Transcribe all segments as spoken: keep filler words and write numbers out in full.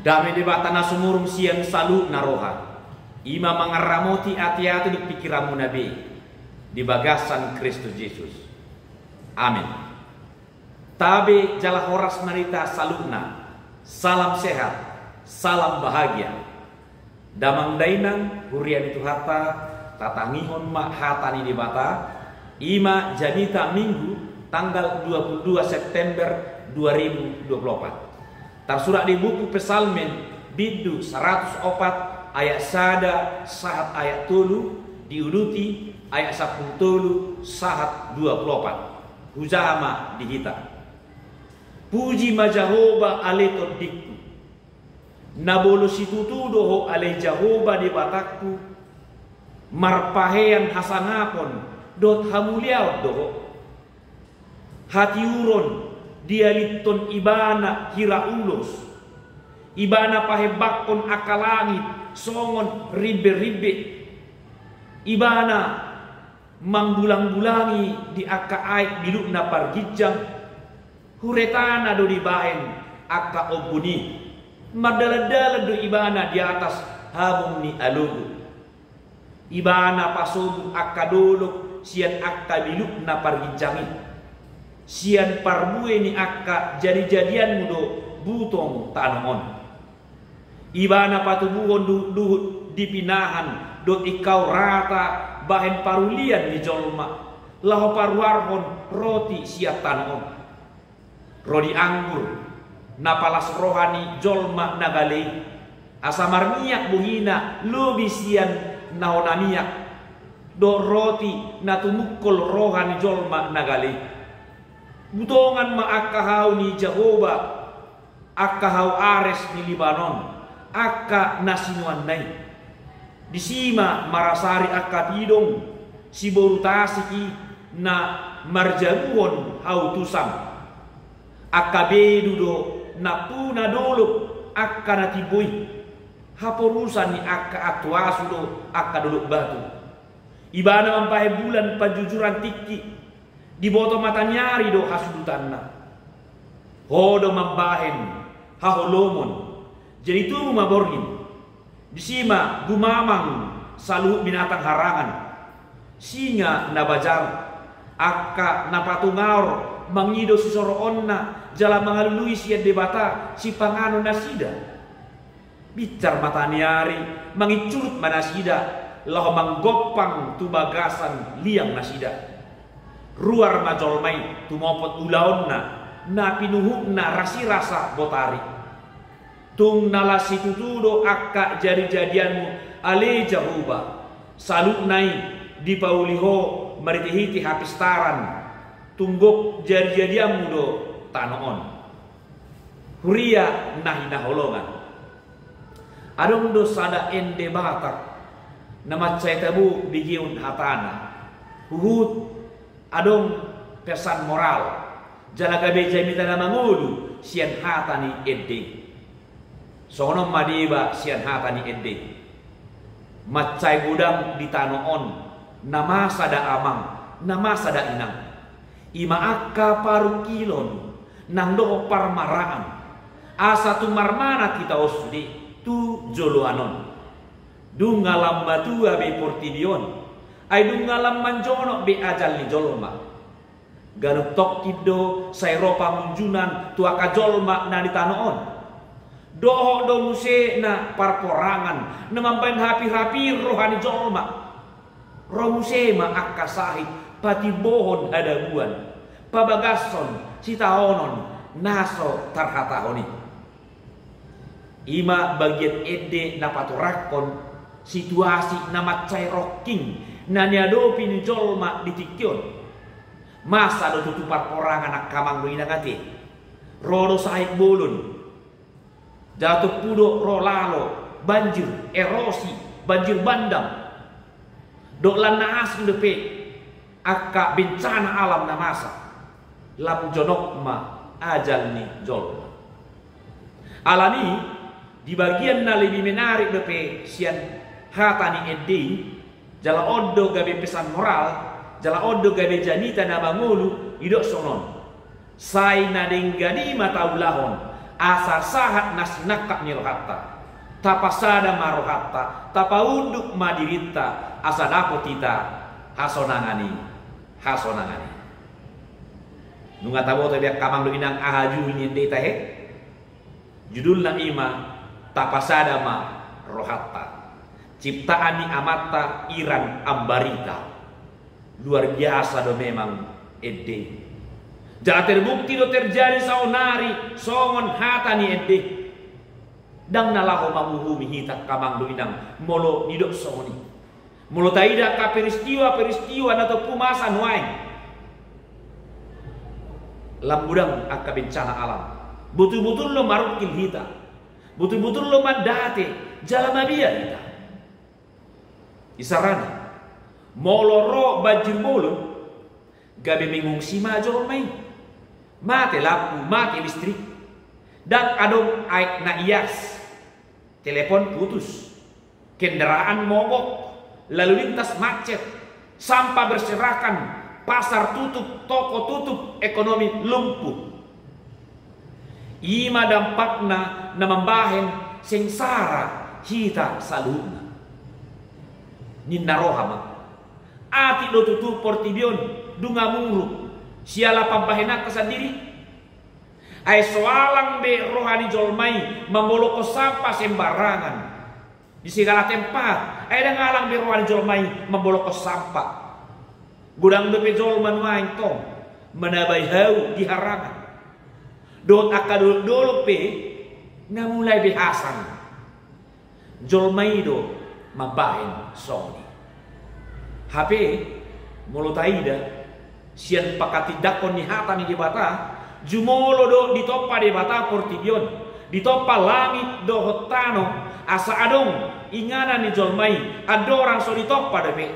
Dame Debata na sumurung sian saluhutna roha, i ma mangaramoti ateate dohot pingkiranmuna be di bagasan Kristus Jesus. Amen. Tabe jala horas ma di hita saluhutna. Salam sehat, salam bahagia. Damang dainang, huria ni Tuhanta, tatangihon ma hata ni Debata, i ma jamita Minggu tanggal dua puluh dua September dua ribu dua puluh empat. Tarsurat di buku Psalmen, bindu saratus opat, ayat sada sahat ayat tolu, diuduti ayat sampulu tolu sahat dua puluh opat. Hujaha ma di hita. Puji ma Jahowa ale tondingku. Na molo situtu do ho ale Jahowa Debatangku, marpahean hasangapon dohot hamuliaon do ho. Hatiuron dialinhon Ibana hira ulos. Ibana pahembanghon angka langit songon rimberimbe. Ibana manggulanggulangi di angka aek bilut na parginjang. Huretana do dibahen angka ombun i. Mardalandalan do Ibana di atas habong ni alogo. Ibana pasobut angka dolok sian angka bilut na parginjang i. Sian parbue ni angka jadijadianmu do butom tano on. Ibana patubuhon duhutduhut di pinahan dohot ingkau rata bahen parulian ni jolma, laho paruarhon roti sian tano on. Rodi anggur na palas roha ni jolma na gale i, asa marmiak bohina lobi sian na hona miak, dohot roti na tumungkol roha ni jolma na gale i. Butongan ma angka hau ni Jahowa, angka hau ares ni Libanon, angka na sinuanna i. Disi ma marasari angka pidong, siboru tasik i na marjaguhon hau tusang. Angka bedu do nampuna dolok angka na timbo i. Haporusan ni angka antuasu do angka dolok batu. Ibana mambahen bulan panjujuran tingki. Diboto mata ni ari do hasudutanna. Ho do mambahen haholomon, jadi tubu ma borngin. Disi ma gumamang saluhut binatang harangan. Singa na bajar, angka na patungaor mangido sisoroonna jala mangalului sian Debata sipanganon nasida. Binsar mata ni ari, manginsurut ma nasida, laho manggompang tu bagasan liang nasida. Ruar ma jolma i tumopot ulaonna, na pinuhutna rasirasa botari. Tung na las situtu do angka jadijadianmu ale Jahowa, saluhutna i dipauli ho marhitehite hapistaran, tung gok jadijadianmu do tano on. Huria na hinaholongan. Adong do sada ende Batak na mansai tabo begeon hatana. Huhut adong pesan moral jala gabe jamita na mangolu sian hata ni ende i. Songon on ma deba sian hata ni ende i. Mansai godang di tano on na masa da amang, na masa da inang. I ma angka parungkilon nang dohot parmaraan, asa tung marmanat hita on sude tu joloan on. Dung nga lam matua be portibi on, ai dung nga lam manjonok be ajal ni jolma. Ganup tongkin do sai ro pangunjunan tu angka jolma na di tano on. Dohot do muse na parporangan na mambahen hapirhapir roha ni jolma. Ro muse ma angka sahit patimbohon hadabuan, pabagashon sitaonon na so tarhatahon i. I ma bagian ende na patorangkon situasi na mansai rongking na niadopi ni jolma di tingki on. Masa do tutu parporangan angka amang dohot inang ate. Ro do sahit bolon. Jala tompu do ro lalo, banjir, erosi, banjir bandang. Dohot lan na asing dope angka bencana alam na masa. Lam jonok ma ajal ni jolma. Alani i, di bagian na lebih menarik dope sian hata ni ende i, jala on do gabe pesan moral, jala on do gabe jamita na mangolu, didok songon on. Sai na denggan i ma taulahon, Asa sahat na sinangkap ni rohanta, tapasada ma rohanta, tapaunduk ma dirinta, asa dapot hita hasonangan i, hasonangan i. Nunga taboto be angka amang dohot inang aha judul ni ende i tahe? Judulna i ma Tapasada ma Rohanta. Ciptaan ni amanta Iran Ambarita. Luar biasa do memang ende i. Jala terbukti do terjadi saonari songon hata ni ende i. Ndang na laho manguhumi hita angka amang dohot inang molo didok songon i. Molo taida angka peristiwa-peristiwa na tompu masa nuaeng, lam godang angka bencana alam, botul-botul do marungkil hita, botul-botul do mandate jala mabiar hita. Isarana, molo ro banjir bolon, gabe mengungsi ma jolma i. Mate lampu, mate listrik. Ndang adong aek na ias. Telepon putus. Kendaraan mogok. Lalu lintas macet. Sampah berserakan. Pasar tutup, toko tutup, ekonomi lumpuh. I ma dampakna na mambahen sengsara hita saluhutna. Ninna roha ma. Atik do tutu portibi on dung amuruk siala pambahenanta sandiri? Ai so alang be roha ni jolma i mambolokkon sampah sembarangan di segala tempat. Ai ndang alang be roha ni jolma i mambolokkon sampah. Godang dope jolma nuaeng tong manabai hau di harangan. Dohot angka dolok-dolok pe na mulai be hasang. Jolma i do mambahen songon i. Hape molo taida sian panghatindanghon ni hata ni Debata, jumolo do ditompa Debata portibi on, ditompa langit dohot tano, asa adong inganan ni jolma i, andorang so ditompa dope.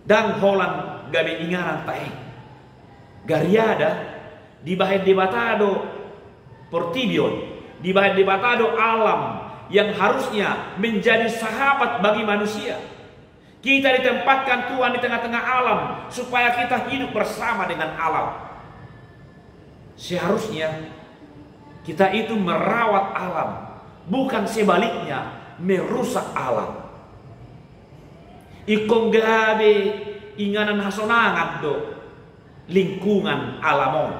Ndang holan gabe inganan tahe. Gariada dibahen Debata do portibi on, dibahen Debata do alam yang harusnya menjadi sahabat bagi manusia. Kita ditempatkan Tuhan di tengah-tengah alam supaya kita hidup bersama dengan alam. Seharusnya kita itu merawat alam, bukan sebaliknya, merusak alam. Ingkon gabe inganan hasonangan do lingkungan alam on.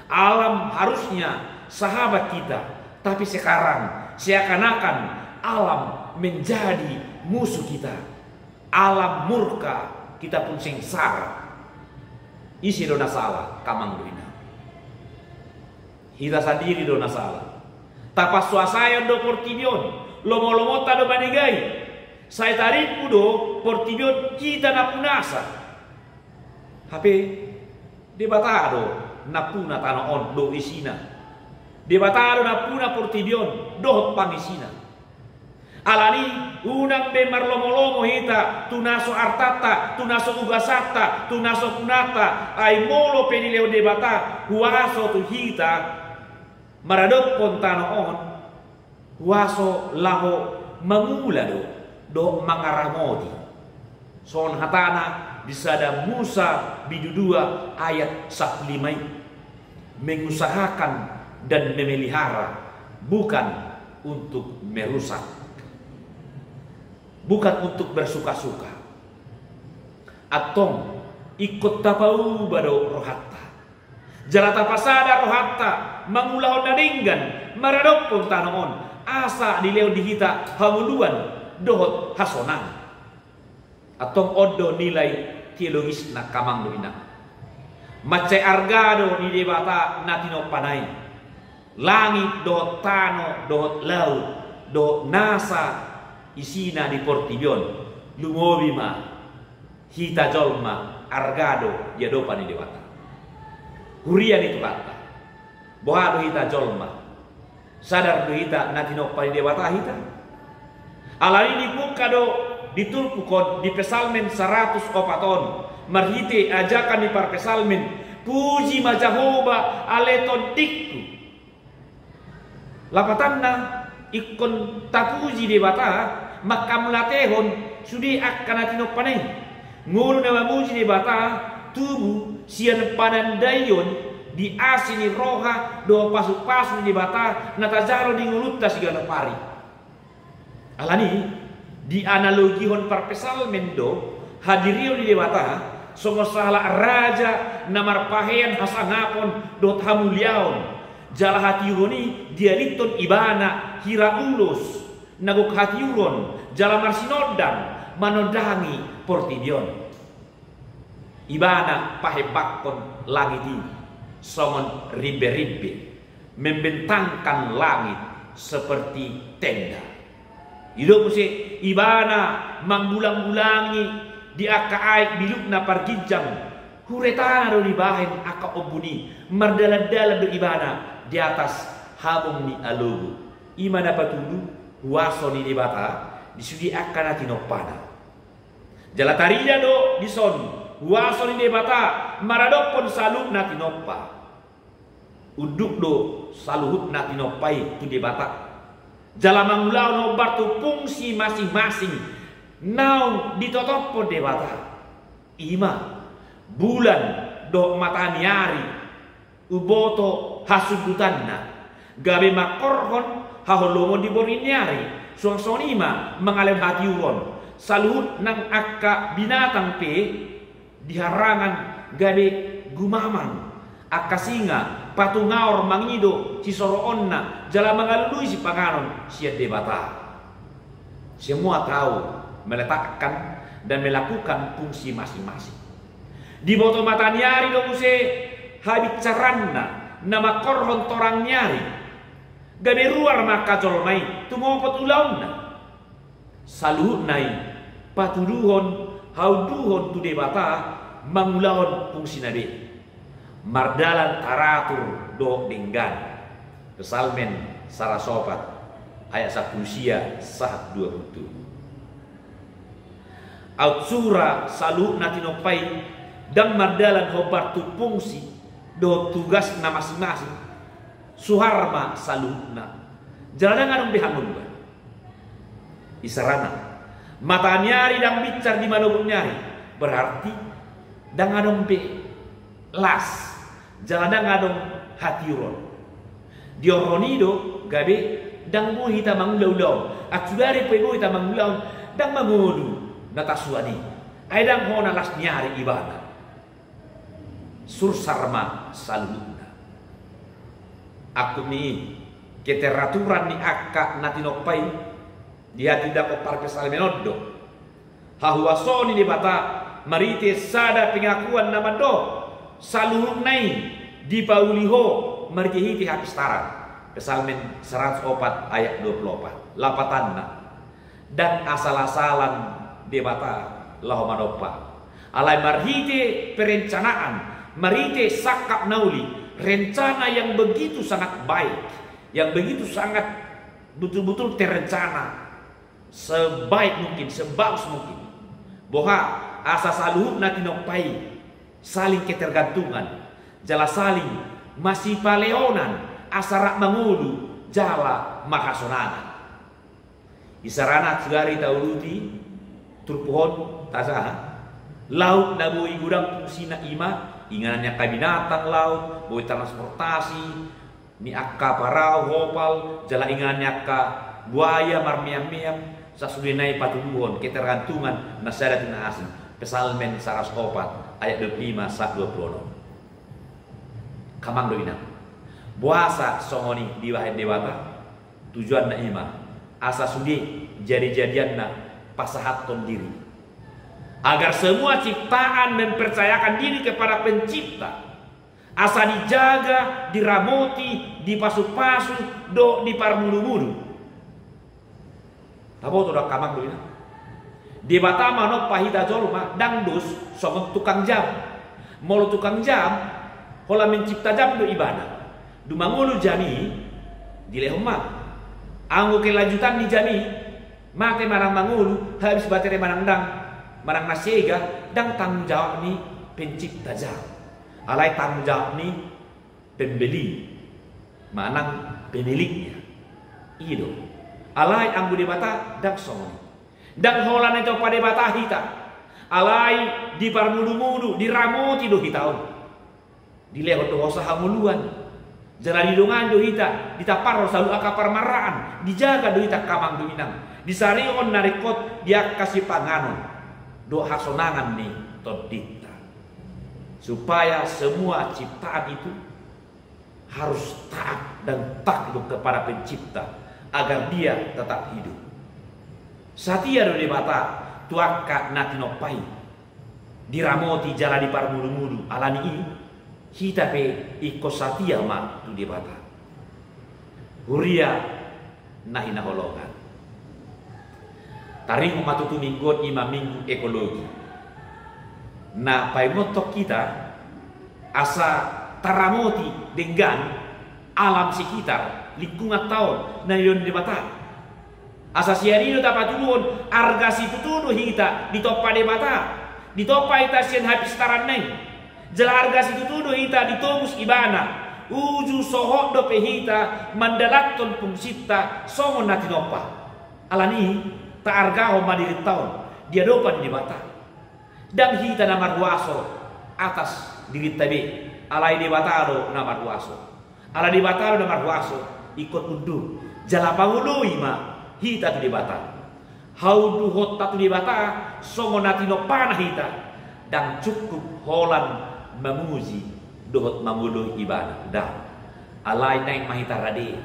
Alam harusnya sahabat kita, tapi sekarang seakan-akan alam menjadi musuh kita. Alam murka, kita pun sengsara. Ise do na sala, angka amang dohot inang? Hita sandiri do na sala. Tapansuasaion do portibi on, lomo-lomonta do manegai. Sai tarimpu do portibi on hita na punasa. Hape Debata do nampuna tano on dohot isina. Debata do nampuna portibi on dohot pangisina. Alani i, unang be marlomo-lomo hita tu na so artanta, tu na so ugasanta, tu na so punanta, ai molo pe dilehon Debata huaso tu hita maradophon tano on, huaso laho mangula do dohot mangaramoti. Songon hatana di sada Musa bindu dua ayat sampulu lima i, mengusahakan dan memelihara, bukan untuk merusak. Bukan untuk bersuka-suka. Antong, ingkon tapauba do rohanta. Jala tapasada rohanta mangulahon na denggan maradophon tano on, asa dilehon di hita hangoluan dohot hasonangan. Antong on do nilai teologisna, angka amang dohot inang. Mansai arga do ni Debata na tinompana i. Langit dohot tano dohot laut dohot nasa isina di portibi on, lumobi ma hita jolma arga do di adopan ni Debata. Huria ni Tuhanta. Boha do hita jolma? Sadar do hita na tinompa ni Debata hita? Alani i dipungka do di turpuk on di Psalmen saratus opat on marhite ajakan ni parpsalmen, puji ma Jahowa ale tondingku. Lapatanna, ingkon tapuji Debata mangkamlatehon sude angka na tinompana i. Ngolu na mamuji Debata tubu sian panandaion di asi ni roha dohot pasupasu ni Debata na tajalo di ngolunta siganup ari. Alani i, dianalogihon parpsalmen do hadirion ni Debata songon sahalak raja na marpahean hasangapon dohot hamuliaon, jala hatiuron i dialinhon ibana hira ulos na gok hatiuron jala marsinondang manondangi portibi on. Ibana pahembanghon langit i songon rimberimbe, membentangkan langit seperti tenda. Didok muse, ibana manggulanggulangi di angka aek bilukna parginjang, huretana do dibahen angka ombun i, mardalandalan do ibana di atas habong ni alogo. I ma na patudu huaso ni Debata di sude angka na tinompana. Jala tarida do dison huaso ni Debata maradophon saluhut na tinompa. Unduk do saluhut na tinompa i tu Debata, jala mangulahon hombar tu fungsi masing-masing naung ditotophon Debata. I ma, bulan dohot mata ni ari, umboto hasundutanna, gabe mangkorhon haholomon di borngin ni ari. Suang songon i ma mangalehon hatiuron, saluhut nang angka binatang pe di harangan gabe gumamang, angka singa patungaor mangido sisoroonna jala mangalului sipanganon sian Debata. Semua tahu meletakkan dan melakukan fungsi masing-masing. Diboto mata ni ari do muse habinsaranna na mangkorhon torang ni ari. Gabe ruar ma angka jolma i tumopot ulaonna. Saluhutna i patuduhon haunduhon tu Debata mangulahon fungsina be. Mardalan taratur dohot denggan. Psalmen saratus opat ayat sampulu sia sahat dua pulu tolu. Aut sura saluhut na tinompa i ndang mardalan hombar tu fungsi dohot tugasna masing-masing, suhar ma saluhutna. Jala ndang adong be hangoluan. Isarana, mata ni ari ndang binsar di manogot ni ari, berarti ndang adong be las, jala ndang adong hatiuron. Diorhon i do gabe ndang boi hita mangula ulaon. Aut sudari pe boi hita mangula on, ndang mangolu na tasuan i. Ai ndang hona las ni ari ibana. Sursar ma saluhutna. Angkup ni i, keteraturan ni angka na tinompa i dihatindangkon parpsalmen on do. Hahuasoon ni Debata marhite sada pengakuan na mandok saluhutna i dipauli Ho marhitehite hapistaran. Psalmen saratus opat ayat dua pulu opat. Lapatanna, ndang asal-asalan Debata laho manompa. Alai marhite perencanaan, marhite sangkap na uli, rencana yang begitu sangat baik, yang begitu sangat betul-betul terencana sebaik mungkin, sebagus mungkin. Boha, asa saluhut na tinompa i saling ketergantungan, jala saling masipaleonan, asa rap mangolu jala marhasonangan. Isarana, aut sudari tauduti turpuk on, tajaha, laut na boi godang fungsina i ma inganan ni angka binatang laut, boi transportasi ni angka parau, hopal, jala inganan ni angka buaya marmeam-meam, sasudena i patuduhon ketergantungan na sada tu na asing. Psalmen saratus opat ayat dua pulu lima sahat dua pulu onom. Angka amang dohot inang, boasa songon i dibahen Debata? Tujuanna i ma asa sude jadi-jadianna pasahathon diri, agar semua ciptaan mempercayakan diri kepada Pencipta, asa dijaga, diramoti, dipasupasu dohot diparmudumudu. Taboto do, angka amang dohot inang? Debata manompa hita jolma ndang dos songon tukang jam. Molo tukang jam, holan mencipta jam do ibana. Dung mangolu jam i, dilehon ma. Anggo kelanjutan ni jam i, mate manang mangolu, habis baterai manang ndang, manang na sega, ndang tanggung jawab ni pencipta jam. Alai tanggung jawab ni pembeli manang pemiliknya. I do. Alai anggo Debata ndang songon i. Ndang holan ditompa Debata hita. Alai diparmudumudu, diramoti do hita on. Dilehon do hosa hangoluan. Jala didongani do hita, ditamparhon saluhut angka parmaraan, dijaga do hita angka amang dohot inang, disarihon na ringkot di angka sipanganon dohot hasonangan ni tondinta. Supaya semua ciptaan itu harus taat dan takluk kepada Pencipta, agar dia tetap hidup. Satia do Debata tu angka na tinompa i, diramoti jala diparmudumudu. Alani i, hita pe ingkon satia ma tu Debata. Huria na hinaholongan, taringot ma tutu minggu on, i ma minggu ekologi, na paingothon hita asa taramoti denggan alam sekitar, lingkunganta on na nidok ni Debata. Asa sian i do tapatuduhon arga situtu do hita ditompa Debata, ditompa hita sian hapistaranna i. Jala arga situtu do hita ditobus Ibana, uju sohot dope hita mandalanhon fungsinta songon na tinompa. Alani i, taargahon ma dirinta on di adopan ni Debata. Ndang hita na marhuaso atas dirinta be, alai Debata do na marhuaso. Ala Debata do na marhuaso, ingkon unduk jala pangoloi ma hita tu Debata. Haunduhonta tu Debata songon na tinompana hita, ndang cukup holan mamuji dohot mangoloi Ibana, ndang. Alai naeng ma hita rade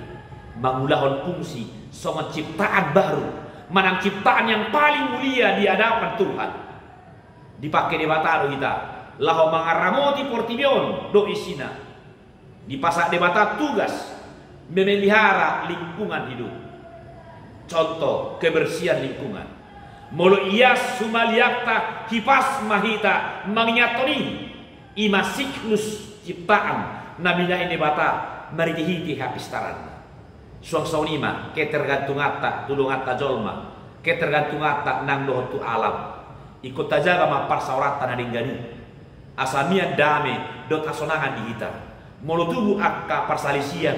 mangulahon fungsi songon ciptaan baru, manang ciptaan yang paling mulia di hadapan Tuhan. Dipake Debata do hita laho mangaramoti portibi on dohot isina. Dipasahat Debata tugas memelihara lingkungan hidup. Contoh, kebersihan lingkungan. Molo ias humaliangta, hipas ma hita mangingathon i. I ma siklus ciptaan na binahen Debata marhitehite hapistaranna. Suang songon i ma ketergantunganta tu donganta jolma, ketergantunganta nang dohot tu alam. Ingkon tajaga ma parsaoranta na denggan i, asa mian dame dohot hasonangan di hita. Molo tubu angka parsalisian,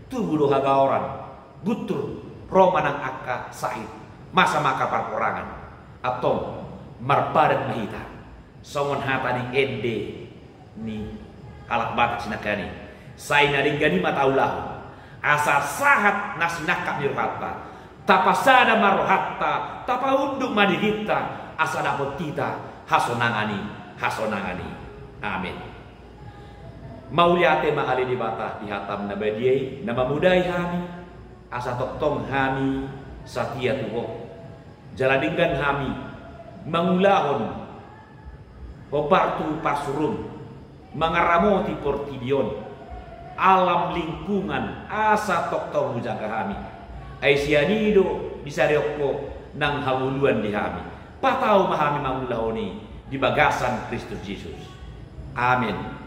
tubu do hagaoran, guntur, ro ma nang angka sahit, masa ma angka parporangan. Antong, marpadan ma hita songon hata ni ende ni halak Batak sinangkaning i: Sai na denggan i ma taulahon, asa sahat na sinangkap ni rohanta. Tapasada ma rohanta, tapaunduk ma dirinta, asa dapot hita hasonangan i, hasonangan i. Amen. Mauliate ma ale Debata di hatam na badia i, na mamodai hami asa tongtong hami satia tu Ho. Jala denggan hami mangulahon hombar tu parsuruM, mangaramoti portibi on, alam lingkungan, asa tongtong hujaga hami. Ai sian i do disarihon Ho nang hangoluan di hami. Patau ma hami mangulahon i di bagasan Kristus Jesus. Amen.